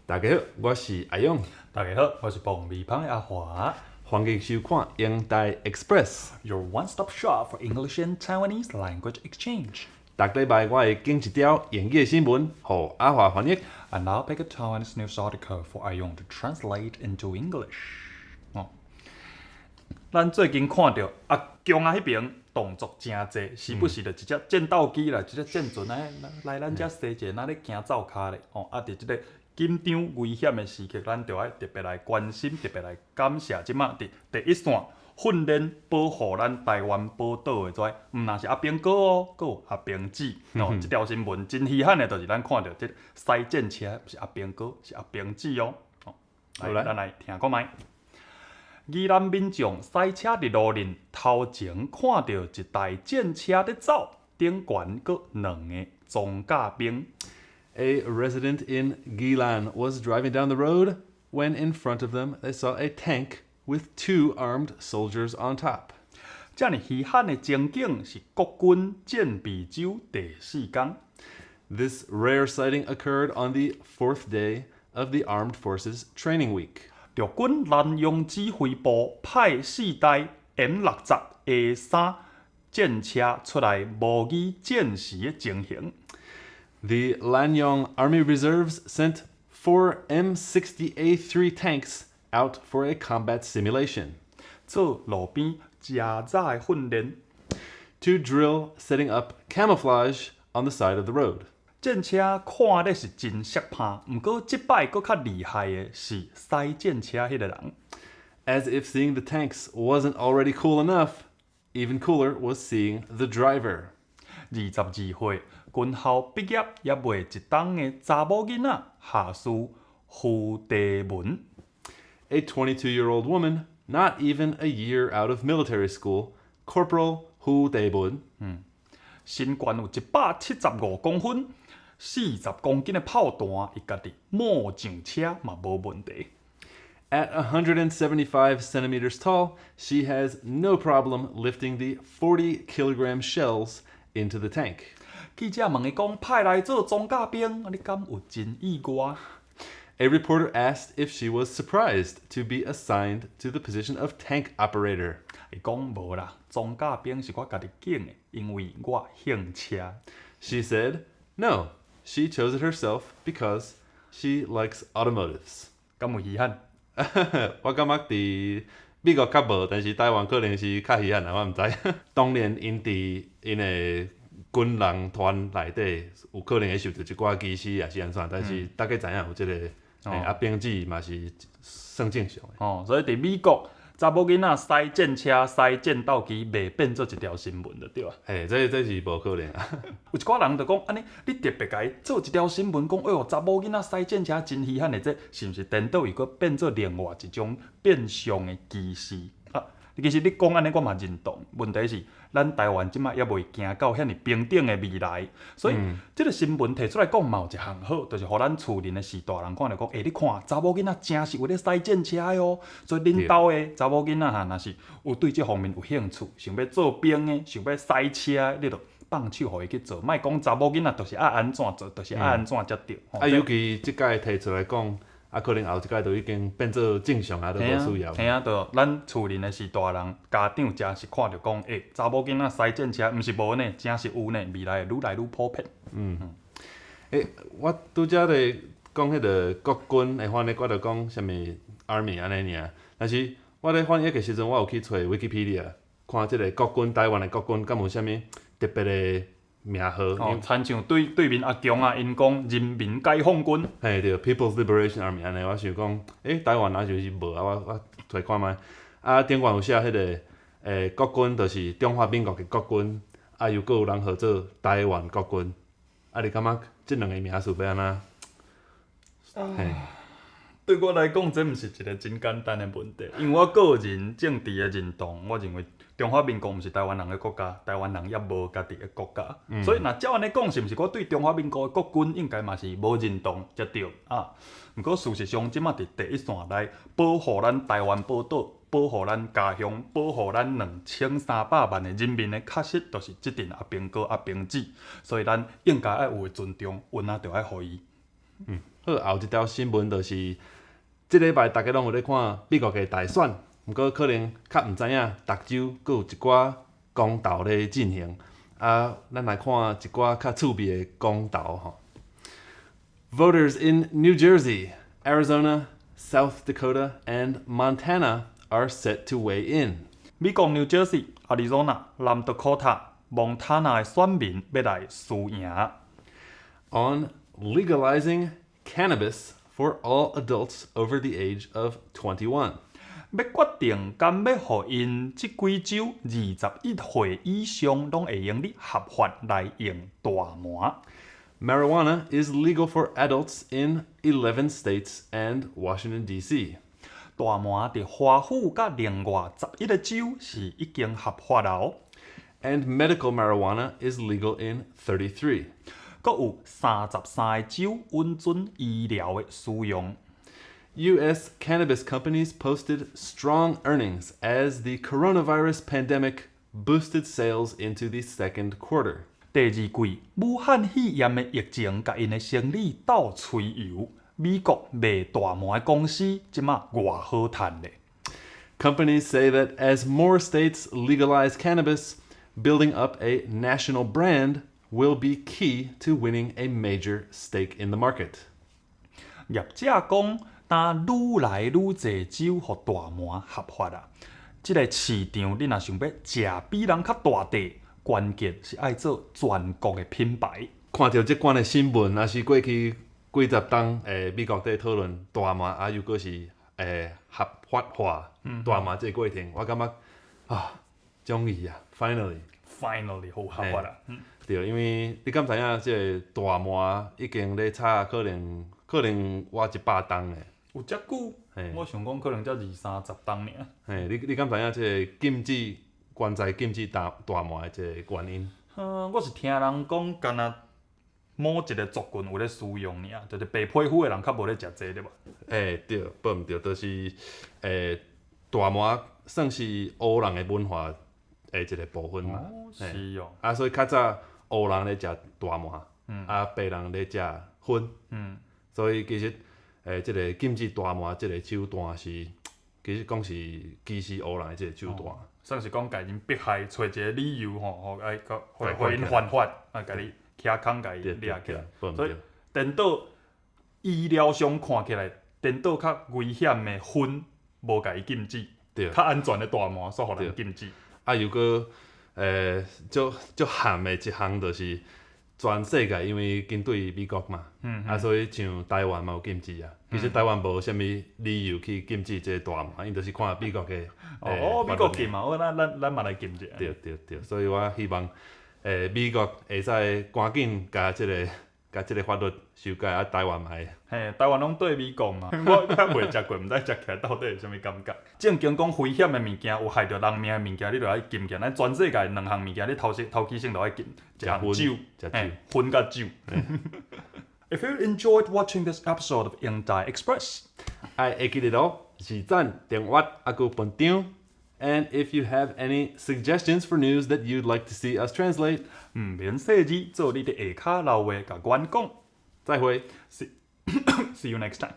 大家好，我是阿勇。大家好，我是磅米芳的阿華。歡迎收看英台 Express。 Your one-stop shop for English and Taiwanese language exchange. 逐禮拜我會揀一條英語的新聞，予阿華翻譯。 And I'll pick a Taiwanese news article for 阿勇 to translate into English. 哦，咱最近看著阿共仔彼爿動作誠濟，時不時就一隻戰鬥機啦，一隻戰船來來咱遮踅者，若咧行走跤咧。哦，啊，佇這個緊張危險的時刻，咱著愛特別來關心，特別來感謝這馬佇第一線訓練保護咱台灣寶島的這位，毋但是阿兵哥哦，閣有阿兵姊。哦，這條新聞真稀罕的，就是咱看著這駛戰車，毋是阿兵哥，是阿兵姊哦。哦，好來，咱來聽看覓。宜蘭民眾駛車佇路面頭前看著一台戰車佇走，頂懸閣兩个裝甲兵。 A resident in Yilan was driving down the road when in front of them they saw a tank with two armed soldiers on top. 遮爾稀罕的情景是國軍戰備週第四工。 This rare sighting occurred on the fourth day of the Armed Forces Training Week. 陸軍南陽指揮部派四台 M60 A3戰車出來模擬戰時的情形。 The Lanyang Army Reserves sent four M60A3 tanks out for a combat simulation. 做路邊遮罩的訓練。 To drill setting up camouflage on the side of the road. 戰車看咧是真摔拍，毋過這擺閣較厲害的是駛戰車彼个人。 As if seeing the tanks wasn't already cool enough, even cooler was seeing the driver. 22歲，軍校畢業猶未一冬的查某囡仔，下士胡地文。 A 22-year-old woman, not even a year out of military school, Corporal Hu Daebun. 身懸有175公分，40公斤的炮彈，伊家己摸上車嘛無問題。 At 175 centimeters tall, she has no problem lifting the 40 kilogram shells into the tank. 記者問伊講，派來做裝甲兵，你敢有真意外？ A reporter asked if she was surprised to be assigned to the position of tank operator. 伊講無啦，裝甲兵是我家己揀的，因為我興車。 She said no, she chose it herself because she likes automotives. 敢有稀罕？我感覺佇美國較無，但是台灣可能是較稀罕啦，我毋知。當然，𪜶佇𪜶的軍人團內底，有可能會受著一寡歧視，抑是按怎，但是大家知影有這个阿兵姊嘛是算正常的。哦，所以佇美國，查某囡仔駛戰車、駛戰鬥機，袂變做一條新聞就對啊。嘿，這是無可能啊。有一寡人就講，按呢你特別共伊做一條新聞，講哎喲，查某囡仔駛戰車真稀罕的，這是毋是顛倒又閣變做另外一種變相的歧視？啊，其實你講按呢，我嘛認同。問題是，咱台灣這馬猶未行到遐爾平等的未來，所以這个新聞提出來講嘛有一項好，就是予咱厝內的序大人看著講，欸，你看查某囡仔誠實有咧駛戰車的哦。所以恁兜的查某囡仔哈，若是有對這方面有興趣，想欲做兵的，想欲駛車的，你就放手予伊去做，莫講查某囡仔就是愛按怎做，就是愛按怎才對。啊，尤其這擺提出來講，啊，可能後一擺就已經變做正常啊，都無需要。嘿啊，就咱厝內的序大人，家長誠實看著講，欸，查某囡仔駛戰車，毋是無呢，誠實有呢，未來會愈來愈普遍。欸，我拄才咧講彼个國軍的翻譯，我就講啥物 army 按呢爾。但是我咧翻譯的時陣，我有去揣 Wikipedia 看這个國軍，台灣的國軍敢有啥物特別的名號？哦，親像對對面阿共啊，𪜶講人民解放軍。嘿對，People's Liberation Army 按呢，我想講，欸，台灣若就是無啊，我揣看覓。啊，頂懸有寫彼个，國軍就是中華民國的國軍，啊，又閣有人號做台灣國軍。啊，你感覺這兩个名詞欲按怎？嘿。對我來講，這毋是一个真簡單的問題，因為我個人政治的認同，我認為中華民國毋是台灣人的國家，台灣人猶無家己的國家，所以若照按呢講，是毋是我對中華民國的國軍應該嘛是無認同才對啊？毋過事實上，這馬佇第一線來保護咱台灣寶島、保護咱家鄉、保護咱2300萬的人民的，確實就是這陣阿兵哥、阿兵姊，所以咱應該愛有的尊重，阮仔就愛予伊。好，後一條新聞就是，這禮拜大家攏有咧看美國的大選，毋過可能較毋知影，逐州閣有一寡公投咧進行。啊，咱來看一寡較趣味的公投吼。Voters in New Jersey, Arizona, South Dakota, and Montana are set to weigh in. 美國 New Jersey、Arizona、南 Dakota、Montana 的選民欲來輸贏。 On legalizing cannabis for all adults over the age of 21. 欲決定敢欲予𪜶這幾州21歲以上攏會用得合法來用大麻。 Marijuana is legal for adults in 11 states and Washington, D.C. 大麻佇華府佮另外11個州是已經合法了。 And medical marijuana is legal in 33. 閣有33個州允准醫療的使用。 U.S. cannabis companies posted strong earnings as the coronavirus pandemic boosted sales into the second quarter. 第二季，武漢肺炎的疫情共𪜶的生理鬥吹油，美國賣大麻的公司這馬偌好趁咧。 Companies say that as more states legalize cannabis, building up a national brand will be key to winning a major stake in the market. 業者講，當愈來愈濟州予大麻合法啊，這个市場你若想欲食比人較大塊，關鍵是愛做全國的品牌。看著這款的新聞，若是過去幾十冬，美國佇討論大麻啊，又閣是合法化大麻這個過程，我感覺啊，終於啊，finally， Finally 好合法啊！對，因為你敢知影，這个大麻已經咧炒，可能倚100冬的。有遮久？我想講可能才二三十冬爾。嘿，你敢知影這个禁止關在禁止大麻的這个原因？嗯，我是聽人講，敢若某一个族群有咧使用爾，就是白皮膚的人較無咧食這個對無？欸，對，報毋對，就是大麻算是黑人的文化的一个部分嘛。哦，是哦。啊，所以較早黑人咧食大麻，啊，白人咧食薰。所以其實這个禁止大麻這个手段是，其實講是歧視黑人的這个手段。算是講共𪜶迫害，揣一个理由吼，吼愛閣予𪜶犯法，啊，共你起空共伊掠起來。所以顛倒醫療上看起來，顛倒較危險的薰無共伊禁止，較安全的大麻煞予人禁止。啊，又閣足足譀的一項就是，全世界因為針對美國嘛，啊，所以像台灣嘛有禁止啊。其實台灣無啥物理由去禁止這个大麻，𪜶就是看美國的。哦，美國禁嘛，好，咱嘛來禁者。對對對，所以我希望美國會使趕緊共這个法律修改，啊，台灣嘛會。嘿，台灣攏對美國嘛，我較袂食過，毋知食起來到底是啥物感覺。正經講危險的物件，有害著人命的物件，你就愛禁起來。咱全世界兩項物件，你頭先頭起先就愛禁，一項酒，嘿，薰佮酒。If you enjoyed watching this episode of 英台 Express，愛會記得囉，是讚、訂閱，抑閣分享。And if you have any suggestions for news that you'd like to see us translate，毋免細膩，做你佇下跤留話共阮講。再會，See you next time.